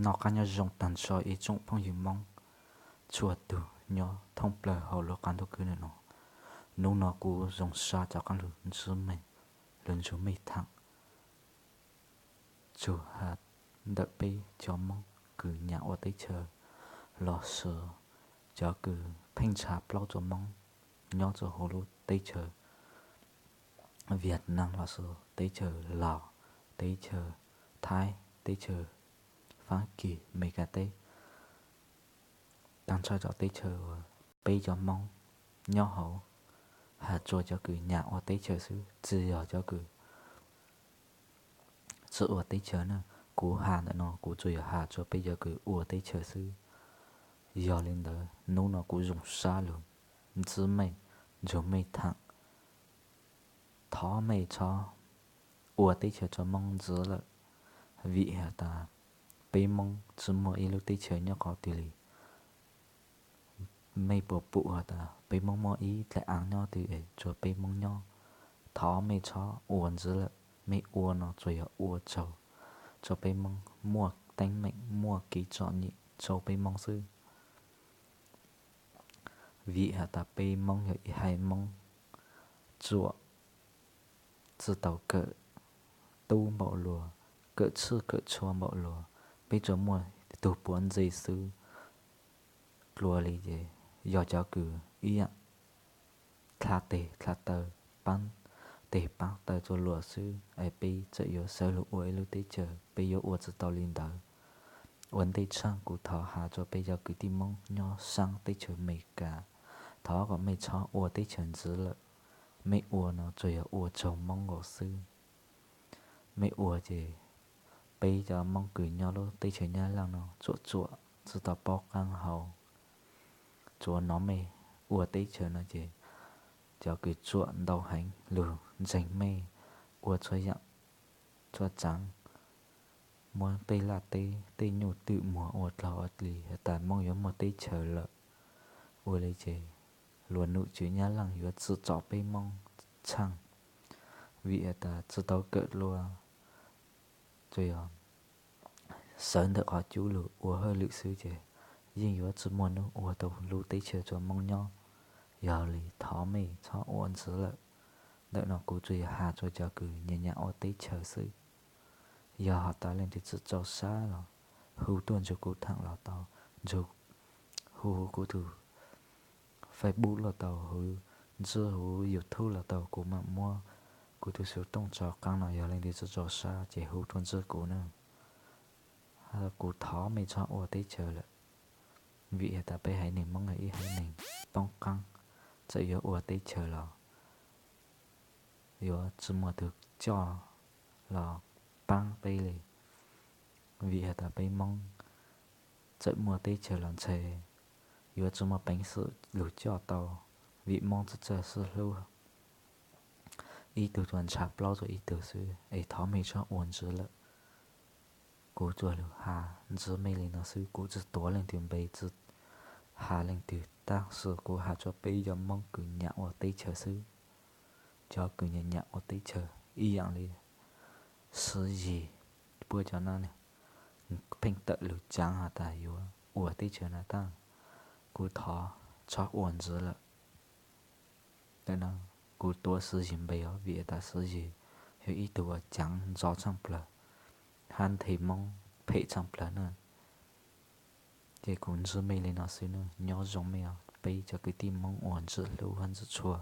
Noj qab nyob zoo tag nrho ib tsoom phooj ywg Hmoob txhua tus nyob thoob plaws hauv lub qab ntuj khwb ntawm no. Hnub no kuv zoo sab cov qab lug ntsib meej, lug ntsib meej thaam txug has ntawm peb cov Hmoob kws nyam ua teb chaws los sis cov kws pheej ntshaw plaub rua Hmoob nyob rua huv lub teb chaws Vietnam los sis teb chaws Laos, teb chaws Thaib, teb chaws Fab Kis, Meskas teb, tag nrho cov teb chaws uas peb cov Hmoob nyob hauv, has rua cov kws nyam ua teb chaws xwb, tsi yog cov kws tsi ua teb chaws na. Kuv has ntawm no kuv tsuas yog has rua peb cov kws ua teb chaws xwb. Yog li ntawd hnub no kuv zoo sab lug ntsib meej, ntsib meej thaam, thov meej txhob ua teb chaws rua Moob ntxiv lawm, vim has tas peb Moob tsi muaj ib lub teb chaws nyob qhov twg li. Meej puas pum has tas peb Moob muaj ib dlaim aav nyob twg es rua peb Moob nyob? Thov meej txhob ua ntxiv lawm, meej ua no tsuas yog ua tsaug rua peb Moob, muaj teeb meem muaj kev txom nyem rua peb Moob xwb. Vim has tas peb Moob yog ib haiv Moob tsuam tsi tau kawm tub npaum luas, kawm tshwj kawm tshua npaum luas, peb tsuas muaj tug puav ntse xwb. Dlua li ces yog cov kws ib yaam dlha teg dlha taw, paab teg paab taw rua luas xwb es peb txawm yuav sawv lug ua ib lub teb chaws, peb yuav ua tsi tau li ntawd. Ua ntej tshaaj kuv thov has rua peb cov kwv tij Moob nyob saab teb chaws Amelikas, thov kom meej txhob ua teb chaws ntxiv lawm. Meej ua no tsuas yog ua tsaug Moob nkaus xwb. Meej ua ces peb cov Moob kws nyob lub teb chaws Nyab Laaj no tsuam tsuam tsi tau paub qaab hau. Tsuav nov meej ua teb chaws no ces cov kws tsuam ntau heev lug ntseeg meej, ua txhua yaam txhua tsaav, muab tej laj teb tej nyuj twm muag ua dlog ua dlig has tas Moob yuav muaj teb chaws lawm. Ua li ces luas num tswv Nyab Laaj yuav tsim txom peb Moob tshaaj, vim has tas tsi tau kawm dlua, tsuas yog sawv ntawm qhov cub lug ua hauj lwm xwb ces yeej yuav tsi muaj nub ua tau lub teb chaws rua Moob nyob. Yog li thov meej txhob ua ntxiv lawm. Ntawm no kuv tsuas yog has rua cov kws nyam nyam ua teb chaws xwb. Yog has tas leej twg tsi txaus sab los hu tuaj nrug kuv thaam los tau, nrug hu kuv tug Facebook los tau, hu ntsib huv YouTube los tau, kuv maam muab kuv tug xuv tooj tso qaab no. Yog leej twg tsi txaus sab ces hu tuaj ntsib kuv na. Kuv thov meej txhob ua teb chaws lawm, vim has tas peb haiv neeg Moob yog ib haiv neeg poob qaab, txawm yuav ua teb chaws los yuav tsi muaj tug coj los paab peb li. Vim has tas peb Moob txawm muaj teb chaws los ntshe yuav tsi muaj peev xwm lug coj tau, vim Moob txawj txawj sib hlub, ib tug tsuas ntshaw plaub rua ib tug xwb, es thov meej txhob ua ntxiv lawm. Kuv tsuas lug has ntsib meej li no xwb, kuv tsi tuav leej twg npe, tsi has leej twg, tab sis kuv has rua peb cov Moob kws nyam ua teb chaws xwb. Cov kws nyam nyam ua teb chaws ib yaam li Siv Yis, puab cov no ne, pheej tawm lug caav has tas yuav ua teb chaws na tab, kuv thov txhob ua ntxiv lawm. Ntawm no kuv tuav Siv Yis npe os, vim tas Siv Yis yog ib tug uas caav ntxov tshaaj plawg, hab nthe Moob phem tshaaj plawg na. Ces kuv ntsib meej li no xwb na, nyob zoo meej os peb cov kwv tij Moob uas ntxim hlub hab ntxim tshua.